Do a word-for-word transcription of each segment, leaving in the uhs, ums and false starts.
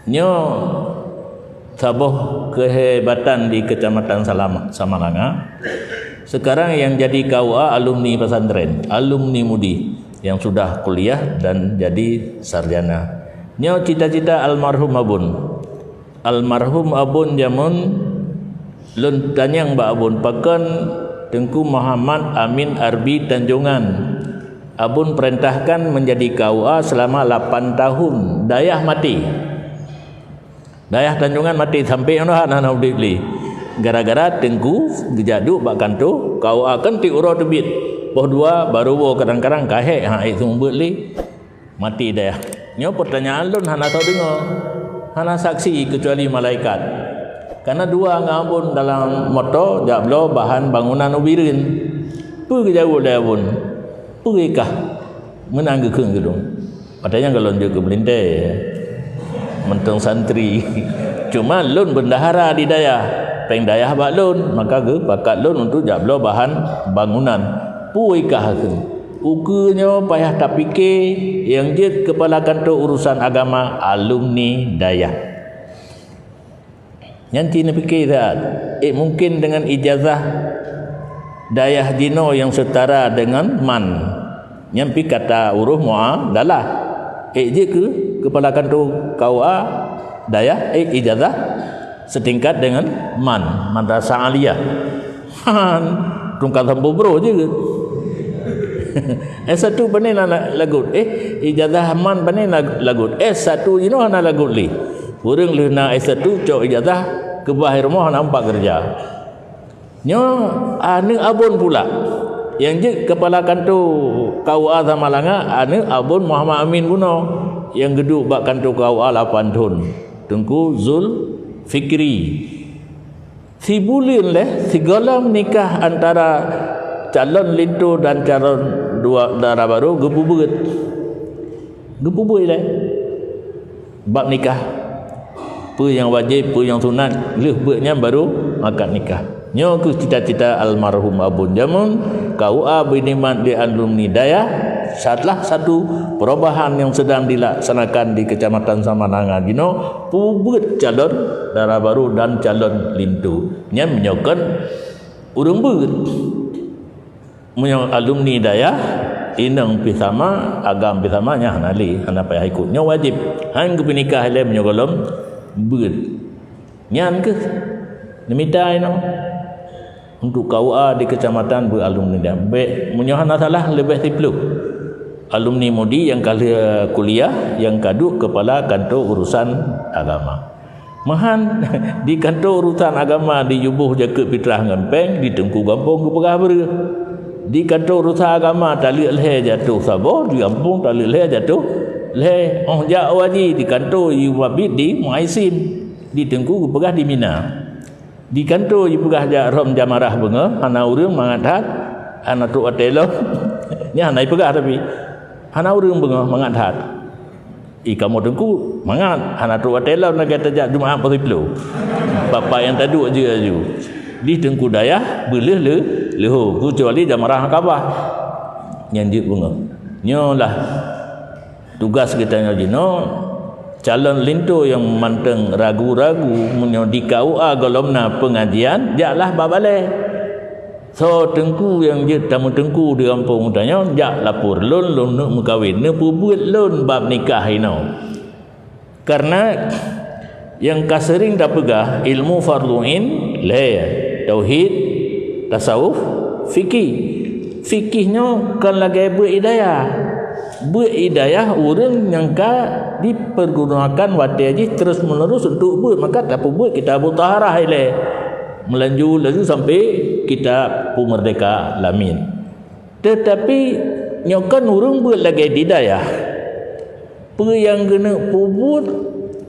Nyoe saboh kehebatan di Kecamatan Salam-, Samalanga. Sekarang yang jadi K U A alumni pesantren, alumni MUDI yang sudah kuliah dan jadi sarjana. Nyoe cita-cita almarhum Abon. Almarhum Abon jameun lôn tanyong bak Abon, pakon Teungku Muhammad Amin Arbi Tanjongan Abon perintahkan menjadi K U A selama lapan tahun, dayah maté. Dayah Tanjongan maté sampai nyoe hana, hana udeb lé. Gara-gara Teungku geujak duek bak kantô K U A, kan tiep uroe teubiet. Poh dua baru woe, kadang-kadang ka hék, ha, ék seumeubeuet lé. Maté dayah. Nyoe peurtanyaan lôn hana soe deungoe. Hana saksi keucuali malaikat. Karena dua ngon Abon dalam moto jak bloe bahan bangunan u Bireuen. Peue geujaweueb lé Abon? Peue kah? Meunan geukheun keu lôn. Watèe nyan gohlom jeuet keu meulintèe, mantong santri. Cuma lôn bendahara di dayah, péng dayah bak lôn, maka geupakat lôn untuk jak bloe bahan bangunan. Peue kah kheun? Ukeue nyoe payah tapike, nyang jeuet keupala kantô urusan agama alumni dayah. Nyan ci neupike that, ék mungken deungon ijazah dayah jinoe nyang seutara deungon man. Nyan pih kata uroh muadalah. Ék jeuet keu keupala kantô K U A dayah, ék ijazah seutingkat deungon man, madrasah aliyah. Han, tungkang sampôh broh jeuet. S satu pané na lagot. Eh, ijazah man pané na lagot. S satu jinoe hana lagot lé. Ureueng lheueh na S satu cok ijazah, keubah i rumoh hana teumpat keureuja. Nyoe aneuk Abon pula. Nyang jeuet keupala kantô K U A Samalanga, aneuk Abon Muhammad Amin bunoe. Nyang geuduek bak kantô K U A lapan thon. Teungku Zul Fikri. Sibuleuen lé sigohlom nikah antara calon linto dan calon dua dara barô geupeubuet. Geupeubuet lé bab nikah. Peue nyang wajéb, peue nyang sunat, lheueh beuet nyan barô akad nikah. Nyoe kheueh cita-cita almarhum Abon jameun, K U A beunikmat di alumni dayah, salah satu perubahan nyang sedang dilaksanakan di Kecamatan Samalanga jinoe. Peubeuet calon dara barô dan calon linto. Nyan meunyoe kon ureueng beuet. Meunyoe alumni dayah, inong pih sama, agam pih sama, nyan hana lé, hana payah ikot. Nyoe wajéb. Han geupeunikah ilée meunyoe gohlom beuet. Nyan kheueh neumita inong. Untuk K U A di kecamatan beuet alumni dayah. Bék, meunyoe hana salah, leubeh siplôh alumni MUDI nyang ka lheueh kuliah, nyang ka duek keupala kantô urusan agama. Meuhan, di kantô urusan agama jiyue boh jakeuet pitrah ngon péng, di teungku gampông geupeugah breueh. Di kantô urusan agama taleuek lhée jatoh saboh, di gampông taleuek lhée jatoh lhée. Óh jak u haji, di kantô jiyue mabit di Muaisin, di teungku geupeugah di Mina. Di kantô jipeugah jak rhom jamarah beungoh, hana ureueng mangat that, hana trok watée lom. Nyan hana jipeugah tapi, hana ureueng beungoh mangat that. I kamoe teungku mangat, hana trok watée lom lagée tajak Jumaat poh siplôh. Bapak nyang taduek jeuet laju. Di teungku dayah beuleueh le-, leuho, keucuali jamarah Aqabah. Nyan jeuet beungoh. Nyoe lah tugas geutanyoe jinoe, calon linto nyang mantong ragu-ragu, meunyoe di K U A gohlom na peungajian, jaklah bak balée. Soe teungku nyang jeuet tameuteungku di gampông tanyoe, jak lapor lôn, lôn neuk meukawen, neupeubuet lôn bab nikah inoe. Kareuna nyang ka seuring tapeugah, ilmu fardhu ain lhée, tauhid, tasawuf, fikih. Fikih nyoe kon lagée beuet hidayah. Beuet hidayah ureueng nyang ka dipeurgunokan watée jih terus-menerus untuk beuet, maka tapeubuet Kitabut Taharah ilée. Meulaju laju sampai kitab Peumeurdeka Lamin. Teutapi nyoe kan ureueng beuet lagée di dayah. Peue nyang geuneuk peubuet,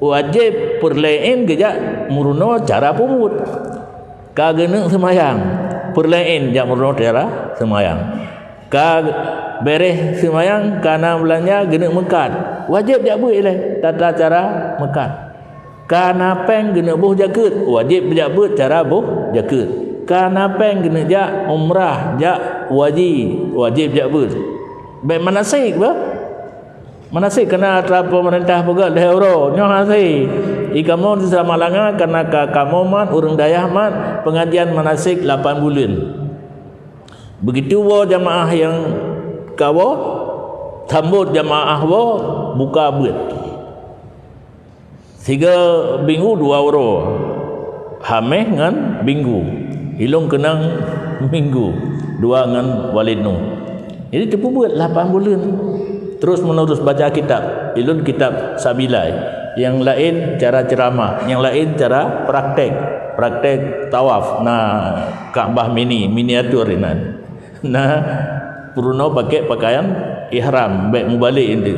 wajéb peureulée ain geujak meurunoe cara peubuet. Ka geuneuk seumayang, peureulée ain jak meurunoe cara seumayang. Ka béréh seumayang, ka na beulanja geuneuk meukat, wajéb jak beuet ilée tata cara meukat. Ka na péng geuneuk boh jakeuet, wajéb jak beuet cara boh jakeuet. Ka na péng geuneuk jak umrah, jak haji, wajéb jak beuet. Bék manasik bah. Manasik kana atra pemerintah peugah lhèe uroe. Nyoe hase. Di kamoe di Samalanga kana ka kamoe mat, ureueng dayah mat, pengajian manasik lapan buleuen. Begitu woe jamaah nyang ka woe, sambot jamaah woe, buka beuet. Siga minggu dua uroe. Hameh ngon Minggu. Ilôn keunong Minggu. Dua ngon Walid Nu. Jadi teupeubuet lapan buleuen. Terus menerus baca kitab. Ilôn kitab Sabilai. Nyang laén cara ceramah, nyang laén cara praktek. Praktek tawaf. Nah, Ka'bah mini, miniatur inan. Nah, peurunoe pakai pakaian ihram, bèk mubalek intu.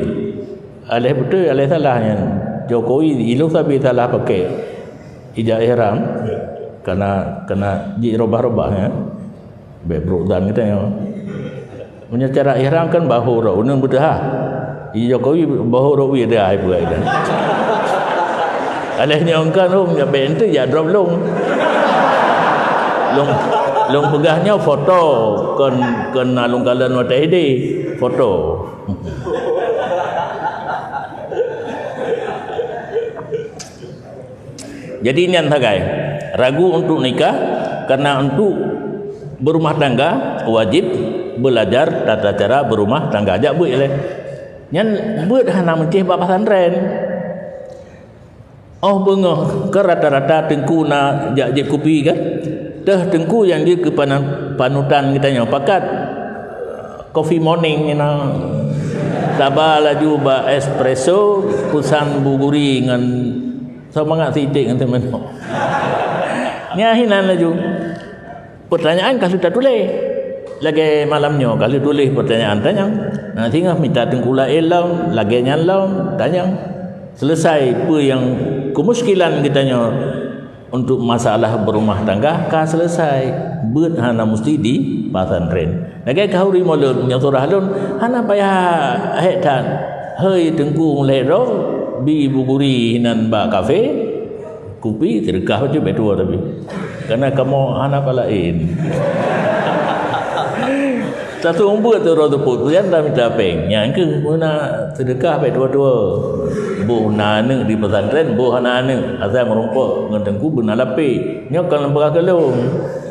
Aléh beutôi, aléh salah nyan. Jokowi ilôn sabe salah pakai ija ihram. Kana, kana jirobah-robah nyan. Bèk brok dan kita nyoe. Meunyoe cara ihram kan bahu rot, uneun beuteuhah. Ija Jokowi bahu rot wie deuhah ipeugah ida. Aléh nyoe kan lôn, ya bèk ente ya drop lôn. Lôn, lôn peugah nyoe foto, kon, kon na lôn kalon watèe idéh. Foto. Jadi nyan sagai, ragu untuk nikah, karena untuk berumah tangga wajib belajar tata cara berumah tangga. Jak beuet lé. Nyan beuet hana meucéh bak pesantren. Oh beungoh ke rata-rata teungku na jak jieb kupi kan? Teuh teungku nyang jeuet keu pana-, panutan geutanyoe. Pakat coffee morning ina. Saba laju bak espresso, pesan bu guri ngon Sama ngat sitik ngon teumeunok. Nyan hinan laju. Pertanyaan ka lheueh tatuléh. Lagèe malam nyoe ka lheueh tuléh pertanyaan tanyong. Nah, singoh mita teungku laén lom, lagèe nyan lom tanyong. Selesai peue nyang keumuskilan geutanyoe untuk masalah berumah tangga ka selesai. Beuet hana musti di pesantren. Lagèe khanduri mulod, meunyoe surah lôn, hana payah hék that. Hei teungku lhèe droe, bi bu guri hinan bak kafe, kupi, seudeukah bacut bèk tuwoe tapi. Karena kamoe hana palaén. Satu umbeuet tu droe teupeu, tu nyan dah mita péng. Nyan keuh meunan seudeukah bèk tuwoe-tuwoe. Boh na aneuk di pesantren, boh hana aneuk. Asai meurumpok ngon teungku beuna lapék. Nyoe kon lôn peugah keu lôn.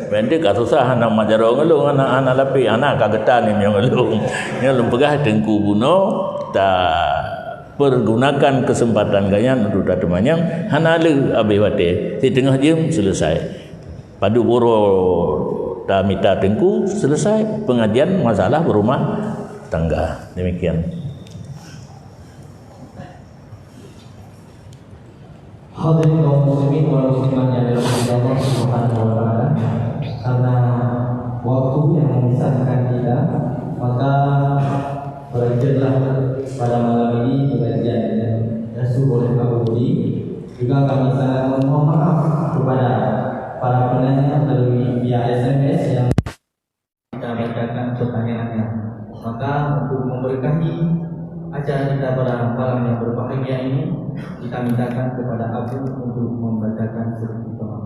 Bèk ka susah hana mat jaroe ngon lôn, hana, hana lapék, hana ka geutan nyoe ngon lôn. Nyoe lôn peugah teungku bunoe, tapergunakan kesempatan geuh nyan untuk tateumanyong, hana le abéh watèe. Siteungoh jeuem selesai. Padub uroe tamita teungku selesai pengajian masalah berumah tangga. Demikian. Hadirin kaum muslimin wal muslimat yang dirahmati Allah Subhanahu wa taala, karena waktu yang memisahkan kita, maka berakhirlah pada malam ini pengajian yang diasuh oleh Abu Budi. Juga kami sangat memohon maaf kepada para penanya melalui via S M S yang kita bacakan pertanyaannya. Maka untuk memberkahi acara kita pada malam yang berbahagia ini, kita mintakan kepada Abu untuk membacakan sedikit doa.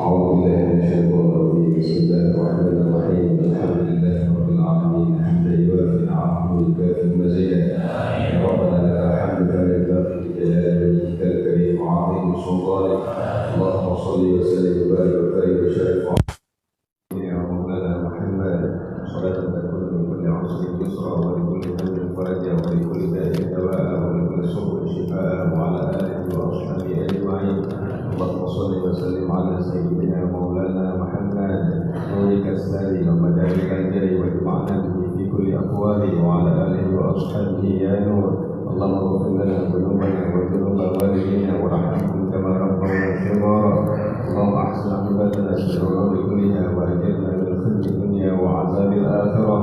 أعوذ بالله من الشيطان الرجيم. بسم الله الرحمن الرحيم. الحمد لله رب العالمين. حمدا يوافي نعمه ويكافئ مزيده. ربنا لك الحمد كما ينبغي لجلال وجهك الكريم وعظيم سلطانك. اللهم صل وسلم وبارك وكرم وشرف على سيدنا ومولانا محمد. صلاة تكون لكل عسر يسرا ولكل هم فرجا ولكل داء دواء ولكل سقم شفاء وعلى آله وأصحابه أجمعين. اللهم صل وسلم على سيدنا مولانا محمد نورك الساري ومدامك الجاري واجمعنا به في كل أقوال وعلى آله وأصحابه يا نور. اللهم اغفر لنا ذنوبنا وذنوب والدينا وارحمهم كما ربونا صغارا. اللهم أحسن عاقبتنا في الأمور كلها وأجرنا من خزي الدنيا وعذاب الآخرة.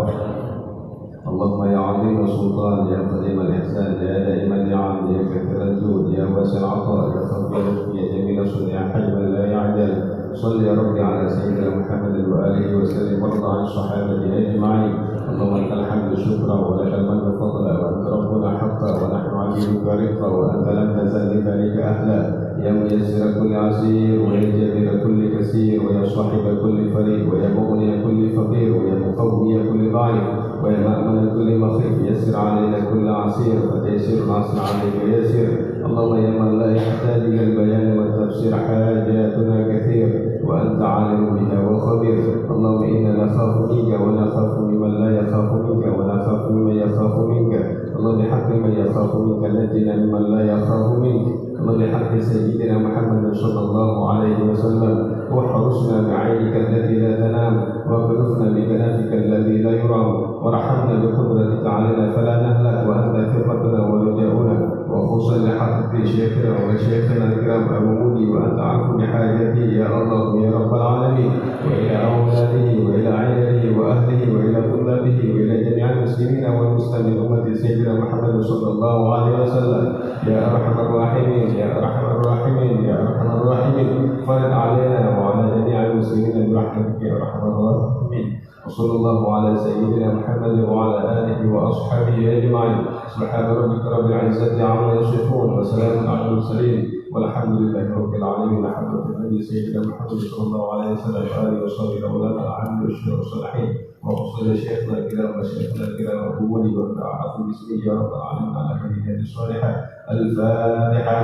اللهم يا عظيم السلطان، يا قديم الإحسان، يا دائم النعم، يا كثير الجود، يا واسع العطاء، يا خفي الرزق، يا جميل الصنع، يا حي من لا يعجل. صل يا رب على سيدنا محمد وآله وسلم، وارض عن الصحابة أجمعين. اللهم لك الحمد شكرا، ولك المن فضلا، وأنت ربنا حقا، ونحن عبيدك رقا، وأنت لم تزل لذلك أهلا. يا ميسر كل عسير، ويا جابر كل كسير، ويا صاحب كل فريق، ويا مغني كل فقير، ويا مقوي كل ضعيف، ويا مأمن كل مخيف، يسر علينا كل عسير، فتيسير العسر عليك يسير. اللهم يا من لا يحتاج إلى البيان والتفسير حاجاتنا كثير، وأنت عالم بها وخبير. اللهم إنا نخاف منك ونخاف ممن لا يخاف منك ونخاف ممن يخاف منك. اللهم بحق من يخاف منك نجنا ممن لا يخاف منك. اللهم بحق سيدنا محمد صلى الله عليه وسلم، واحرسنا بعينك التي لا تنام، واكنفنا بكنفك الذي لا يرام، وارحمنا بقدرتك علينا فلا نهلك، وأنت ثقتنا ورجاؤنا، وخصوصا لحضرة شيخنا ومشايخنا الكرام أبو مودي، وأنت أعرف بحاجته يا الله يا رب العالمين، وإلى أولاده وإلى عياله وأهله وإلى طلابه وإلى جميع المسلمين والمسلمين من أمة سيدنا محمد صلى الله عليه وسلم. يا أرحم الراحمين، يا أرحم الراحمين، يا أرحم الراحمين، فرج علينا وعلى جميع المسلمين برحمتك يا أرحم الراحمين. وصلى الله على سيدنا محمد وعلى آله وأصحابه أجمعين. سبحان ربك رب العزة عما يصفون، وسلام على المرسلين، والحمد لله رب العالمين. حضرة النبي سيدنا محمد صلى الله عليه وسلم وآله وصحبه وعلى آله وصحبه وسلم. وأصلي شيخنا الكرام وشيخنا الكرام أبو ولي والدعاء باسمه يا رب العالمين على هذه النية الصالحة. الفاتحة.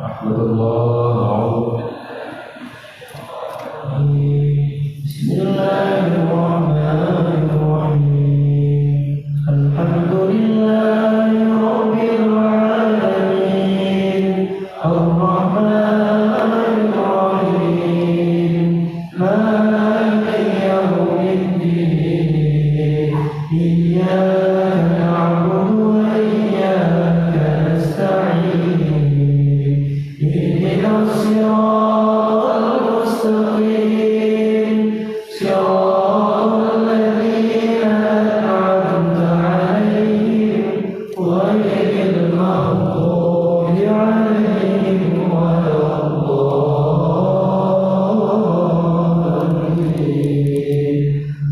رحمة الله. أعوذ بالله. بسم الله الرحمن الرحيم. الحمد لله رب العالمين. الرحمن الرحيم. مالك يوم الدين. إياك نعبد وإياك نستعين. اهدنا الصراط المستقيم. صراط الذين أنعمت عليهم غير المغضوب عليهم ولا الضالين.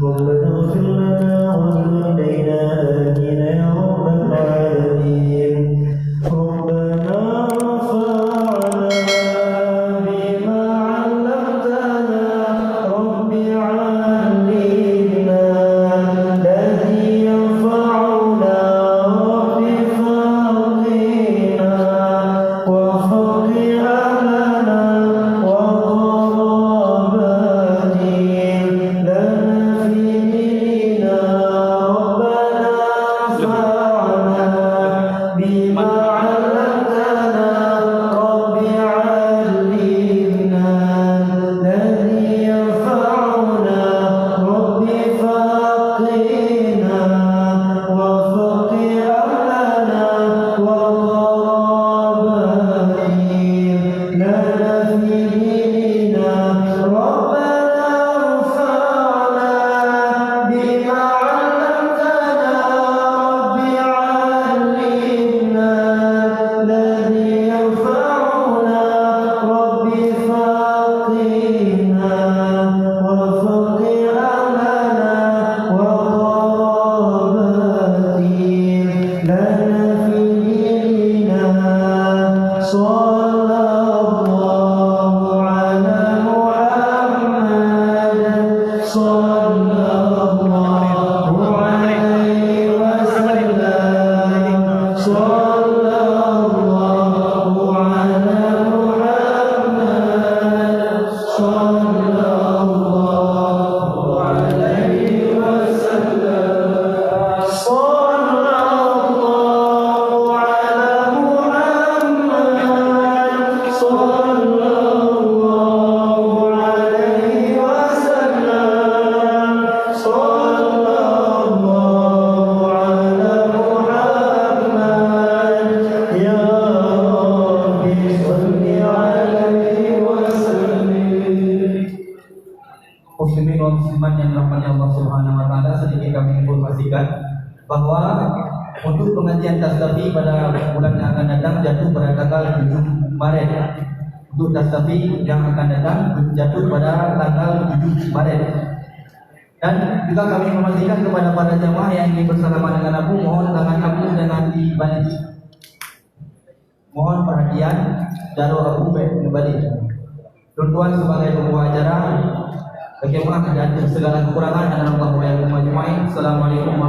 ربنا اغفر لنا ولوالدينا، آمين يا رب العالمين. ربنا انفعنا بما علمتنا، رب علمنا الذي ينفعنا، رب فقهنا وفقه أهلنا وقراباتنا لنا في ديننا. ربنا انفعنا بما علمتنا، رب علمنا الذي ينفعنا، رب فقهنا وفقه أهلنا وقراباتنا لنا في ديننا. ربنا انفعنا بما علمتنا، رب علمنا الذي ينفعنا، رب فقهنا وفقه أهلنا وقراباتنا لنا في ديننا. صلى الله على محمد، صلى الله عليه وسلم، صلى الله على محمد، صلى الله عليه وسلم. صلى الله على محمد، صلى الله عليه وسلم. صلى الله على محمد. يا رب صل عليه وسلم. Muslimin wa muslimat yang dirahmati Allah Subhanahu wa Taala, sedikit kami informasikan, Bahwa untuk pengajian Tastafi pada bulan yang akan datang jatuh pada tanggal tujuh Maret. Untuk Tastafi yang akan datang jatuh pada tanggal tujuh Maret. Dan juga kami memastikan kepada para jamaah yang ingin bersalaman dengan Abu, mohon tangan Abu jangan dibalik. Mohon perhatian, jaroe Abu bèk neubalik. Tuan-tuan sebagai pembawa acara, bagaimana dan segala kekurangan dan Allah yang majmu'in. Assalamualaikum